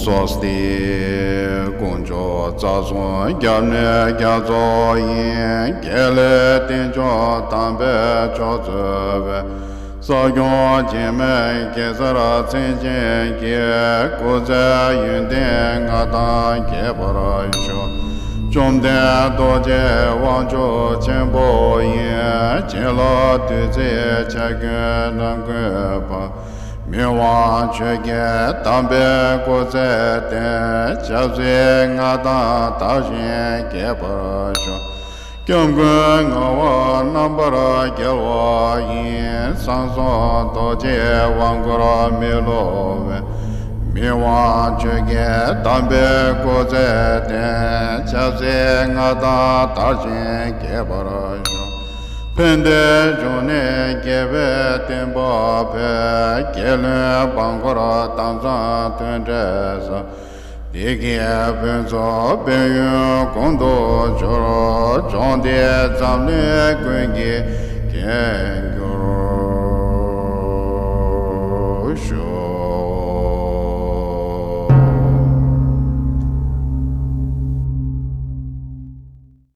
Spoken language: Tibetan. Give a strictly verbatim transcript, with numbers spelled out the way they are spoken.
སྭ་སྟི། དཀོན་མཆོག་རྩ་གསུམ་སྐྱབས་གནས་རྒྱ་མཚོ་ཡི། དགེ་ལེགས་རྟེན་མཆོག་དམ་པའི་མཆོག་སྩོལ་བའི། ས་སྐྱོང་འཆི་མེད་གེ་སར་མཚན་ཅན་གྱི། སྐུ་ཚེ་ཡུན་བརྟན་མངའ་ཐང་རྒྱས་པར་ཤོག། བཅོམ་ལྡན་རྡོ་རྗེ་དབང་ཕྱུག་ཆེན་པོ་ཡི། བྱིན་རླབས་བདུད་རྩིའི་ཆར་རྒྱུན་ནམ་མཁའི་བར། མི་དབང་ཆོས་རྒྱལ་དམ་པའི་སྐུ་ཚེ་བརྟན། ཆབ་སྲིད་མངའ་ཐང་དར་ཞིང་རྒྱས་པར་ཤོག། སྐྱབས་མགོན་ངག་དབང་རྣམ་པར་རྒྱལ་བ་ཡི། གསང་གསུམ་རྡོ་རྗེའི་དབང་བསྐུར་མི་སླུ་བའི། མི་དབང་ཆོས་རྒྱལ་དམ་པའི་སྐུ་ཚེ་བརྟན། ཆབ་སྲིད་མངའ་ཐང་དར་ཞིང་རྒྱས་པར་ཤོག། ཕན་བདེའི་འབྱུང་གནས་རྒྱལ་བའི་བསྟན་པ་འཕེལ། རྒྱལ་བློན་འབངས་འཁོར་དམ་གཙང་མཐུན་འབྲེལ་བཟང་། བདེ་སྐྱིད་ཕུན་ཚོགས་དཔལ་ཡོན་ཀུན་ཏུ་འབྱོར། ལྗོངས་འདིའི་འཛམ་གླིང་ཀུན་གྱི་རྒྱལ་གྱུར་ཤོག།